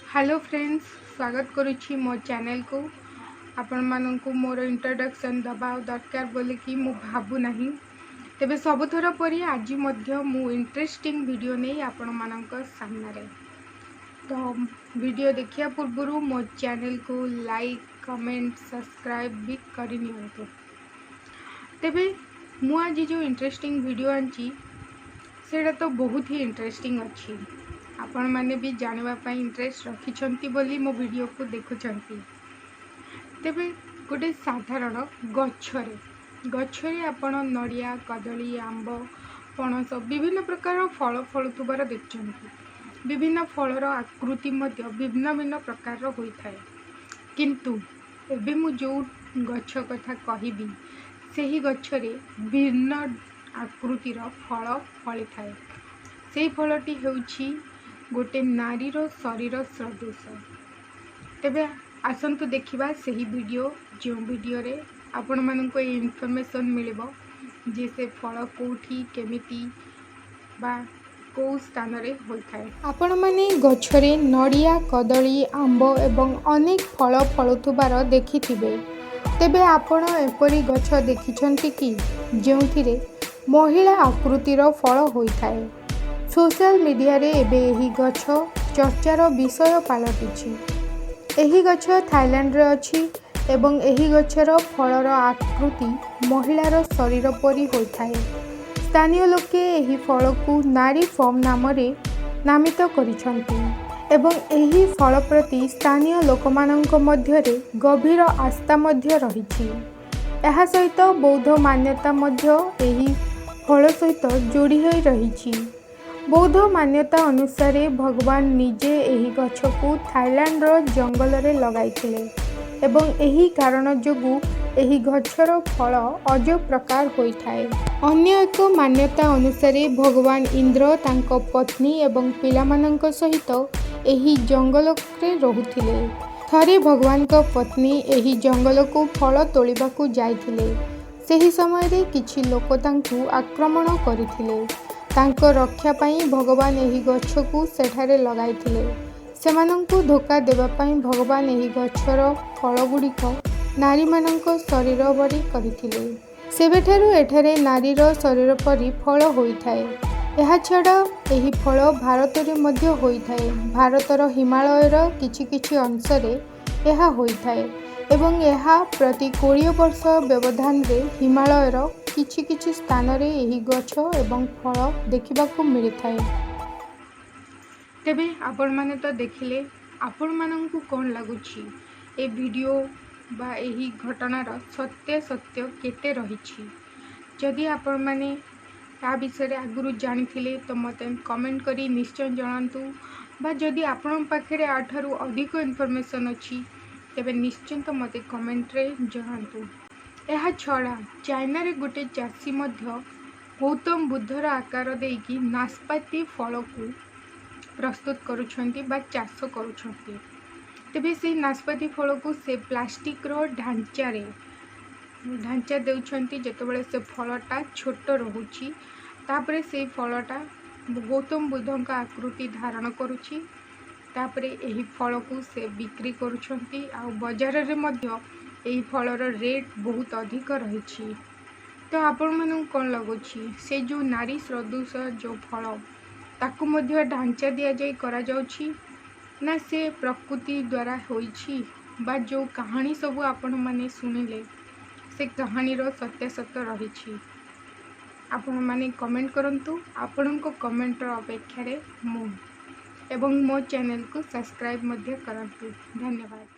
Hello friends, ସ୍ୱାଗତ କରୁଛି ମୋ ଚ୍ୟାନେଲକୁ। ଆପଣମାନଙ୍କୁ ମୋର ଇଣ୍ଟ୍ରୋଡକ୍ସନ୍ ଦେବା ଦରକାର ବୋଲିକି ମୁଁ ଭାବୁନାହିଁ। ତେବେ ସବୁଥର ପରି ଆଜି ମଧ୍ୟ ମୁଁ ଇଣ୍ଟରେଷ୍ଟିଂ ଭିଡ଼ିଓ ନେଇ ଆପଣମାନଙ୍କ ସାମ୍ନାରେ। ତ ଭିଡ଼ିଓ ଦେଖିବା ପୂର୍ବରୁ ମୋ ଚ୍ୟାନେଲକୁ ଲାଇକ୍, କମେଣ୍ଟ, ସବସ୍କ୍ରାଇବ୍ ବି କରିନିଅନ୍ତୁ। ତେବେ ମୁଁ ଆଜି ଯେଉଁ ଇଣ୍ଟରେଷ୍ଟିଂ ଭିଡ଼ିଓ ଆଣିଛି, ସେଇଟା ତ ବହୁତ ହି ଇଣ୍ଟରେଷ୍ଟିଂ ଅଛି। ଆପଣମାନେ ବି ଜାଣିବା ପାଇଁ ଇଣ୍ଟରେଷ୍ଟ ରଖିଛନ୍ତି ବୋଲି ମୋ ଭିଡ଼ିଓକୁ ଦେଖୁଛନ୍ତି। ତେବେ ଗୋଟେ ସାଧାରଣ ଗଛରେ ଆପଣ ନଡ଼ିଆ, କଦଳୀ, ଆମ୍ବ, ପଣସ, ବିଭିନ୍ନ ପ୍ରକାର ଫଳ ଫଳୁଥିବାର ଦେଖିଛନ୍ତି। ବିଭିନ୍ନ ଫଳର ଆକୃତି ମଧ୍ୟ ଭିନ୍ନ ଭିନ୍ନ ପ୍ରକାରର ହୋଇଥାଏ। କିନ୍ତୁ ଏବେ ମୁଁ ଯେଉଁ ଗଛ କଥା କହିବି, ସେହି ଗଛରେ ଭିନ୍ନ ଆକୃତିର ଫଳ ଫଳିଥାଏ। ସେଇ ଫଳଟି ହେଉଛି ଗୋଟେ ନାରୀର ଶରୀର ସଦୃଶ। ତେବେ ଆସନ୍ତୁ ଦେଖିବା ସେହି ଭିଡ଼ିଓ, ଯେଉଁ ଭିଡ଼ିଓରେ ଆପଣମାନଙ୍କୁ ଏଇ ଇନଫର୍ମେସନ୍ ମିଳିବ ଯେ ସେ ଫଳ କେଉଁଠି, କେମିତି ବା କେଉଁ ସ୍ଥାନରେ ହୋଇଥାଏ। ଆପଣମାନେ ଗଛରେ ନଡ଼ିଆ, କଦଳୀ, ଆମ୍ବ ଏବଂ ଅନେକ ଫଳ ଫଳୁଥିବାର ଦେଖିଥିବେ। ତେବେ ଆପଣ ଏପରି ଗଛ ଦେଖିଛନ୍ତି କି, ଯେଉଁଥିରେ ମହିଳା ଆକୃତିର ଫଳ ହୋଇଥାଏ? ସୋସିଆଲ ମିଡ଼ିଆରେ ଏବେ ଏହି ଗଛ ଚର୍ଚ୍ଚାର ବିଷୟ ପାଲଟିଛି। ଏହି ଗଛ ଥାଇଲାଣ୍ଡରେ ଅଛି ଏବଂ ଏହି ଗଛର ଫଳର ଆକୃତି ମହିଳାର ଶରୀର ପରି ହୋଇଥାଏ। ସ୍ଥାନୀୟ ଲୋକେ ଏହି ଫଳକୁ ନାରୀ ଫର୍ମ ନାମରେ ନାମିତ କରିଛନ୍ତି ଏବଂ ଏହି ଫଳ ପ୍ରତି ସ୍ଥାନୀୟ ଲୋକମାନଙ୍କ ମଧ୍ୟରେ ଗଭୀର ଆସ୍ଥା ମଧ୍ୟ ରହିଛି। ଏହା ସହିତ ବୌଦ୍ଧ ମାନ୍ୟତା ମଧ୍ୟ ଏହି ଫଳ ସହିତ ଯୋଡ଼ି ହୋଇ ରହିଛି। ବୌଦ୍ଧ ମାନ୍ୟତା ଅନୁସାରେ ଭଗବାନ ନିଜେ ଏହି ଗଛକୁ ଥାଇଲାଣ୍ଡର ଜଙ୍ଗଲରେ ଲଗାଇଥିଲେ ଏବଂ ଏହି କାରଣ ଯୋଗୁଁ ଏହି ଗଛର ଫଳ ଅଜବ ପ୍ରକାର ହୋଇଥାଏ। ଅନ୍ୟ ଏକ ମାନ୍ୟତା ଅନୁସାରେ ଭଗବାନ ଇନ୍ଦ୍ର ତାଙ୍କ ପତ୍ନୀ ଏବଂ ପିଲାମାନଙ୍କ ସହିତ ଏହି ଜଙ୍ଗଲରେ ରହୁଥିଲେ। ଥରେ ଭଗବାନଙ୍କ ପତ୍ନୀ ଏହି ଜଙ୍ଗଲକୁ ଫଳ ତୋଳିବାକୁ ଯାଇଥିଲେ। ସେହି ସମୟରେ କିଛି ଲୋକ ତାଙ୍କୁ ଆକ୍ରମଣ କରିଥିଲେ। ତାଙ୍କ ରକ୍ଷା ପାଇଁ ଭଗବାନ ଏହି ଗଛକୁ ସେଠାରେ ଲଗାଇଥିଲେ। ସେମାନଙ୍କୁ ଧୋକା ଦେବା ପାଇଁ ଭଗବାନ ଏହି ଗଛର ଫଳଗୁଡ଼ିକ ନାରୀମାନଙ୍କ ଶରୀର ପରି କରିଥିଲେ। ସେବେଠାରୁ ଏଠାରେ ନାରୀର ଶରୀର ପରି ଫଳ ହୋଇଥାଏ। ଏହାଛଡ଼ା ଏହି ଫଳ ଭାରତରେ ମଧ୍ୟ ହୋଇଥାଏ। ଭାରତର ହିମାଳୟର କିଛି କିଛି ଅଂଶରେ ଏହା ହୋଇଥାଏ ଏବଂ ଏହା ପ୍ରତି 20 ବର୍ଷ ବ୍ୟବଧାନରେ ହିମାଳୟର କିଛି କିଛି ସ୍ଥାନରେ ଏହି ଗଛ ଏବଂ ଫଳ ଦେଖିବାକୁ ମିଳିଥାଏ। ତେବେ ଆପଣମାନେ ତ ଦେଖିଲେ। ଆପଣମାନଙ୍କୁ କ'ଣ ଲାଗୁଛି, ଏ ଭିଡ଼ିଓ ବା ଏହି ଘଟଣାର ସତ୍ୟାସତ୍ୟ କେତେ ରହିଛି? ଯଦି ଆପଣମାନେ ତା ବିଷୟରେ ଆଗରୁ ଜାଣିଥିଲେ, ତ ମୋତେ କମେଣ୍ଟ କରି ନିଶ୍ଚୟ ଜଣାନ୍ତୁ ବା ଯଦି ଆପଣଙ୍କ ପାଖରେ ୟାଠାରୁ ଅଧିକ ଇନଫର୍ମେସନ୍ ଅଛି, ତେବେ ନିଶ୍ଚିନ୍ତ ମୋତେ କମେଣ୍ଟରେ ଜଣାନ୍ତୁ। ଏହା ଛଡ଼ା ଚାଇନାରେ ଗୋଟେ ଚାଷୀ ମଧ୍ୟ ଗୌତମ ବୁଦ୍ଧର ଆକାର ଦେଇକି ନାସପାତି ଫଳକୁ ପ୍ରସ୍ତୁତ କରୁଛନ୍ତି ବା ଚାଷ କରୁଛନ୍ତି। ତେବେ ସେଇ ନାସପାତି ଫଳକୁ ସେ ପ୍ଲାଷ୍ଟିକ୍ର ଢାଞ୍ଚାରେ ଢାଞ୍ଚା ଦେଉଛନ୍ତି, ଯେତେବେଳେ ସେ ଫଳଟା ଛୋଟ ରହୁଛି। ତାପରେ ସେଇ ଫଳଟା ଗୌତମ ବୁଦ୍ଧଙ୍କ ଆକୃତି ଧାରଣ କରୁଛି। ତାପରେ ଏହି ଫଳକୁ ସେ ବିକ୍ରି କରୁଛନ୍ତି ଆଉ ବଜାରରେ ମଧ୍ୟ ଏହି ଫଳର ରେଟ୍ ବହୁତ ଅଧିକ ରହିଛି। ତ ଆପଣମାନଙ୍କୁ କ'ଣ ଲାଗୁଛି, ସେ ଯେଉଁ ନାରୀ ସଦୃଶ ଯେଉଁ ଫଳ, ତାକୁ ମଧ୍ୟ ଢାଞ୍ଚା ଦିଆଯାଇ କରାଯାଉଛି ନା ସେ ପ୍ରକୃତି ଦ୍ୱାରା ହୋଇଛି ବା ଯେଉଁ କାହାଣୀ ସବୁ ଆପଣମାନେ ଶୁଣିଲେ, ସେ କାହାଣୀର ସତ୍ୟାସତ୍ୟ ରହିଛି? ଆପଣମାନେ କମେଣ୍ଟ କରନ୍ତୁ। ଆପଣଙ୍କ କମେଣ୍ଟର ଅପେକ୍ଷାରେ ମୁଁ ଏବଂ ମୋ ଚ୍ୟାନେଲକୁ ସବସ୍କ୍ରାଇବ୍ ମଧ୍ୟ କରନ୍ତୁ। ଧନ୍ୟବାଦ।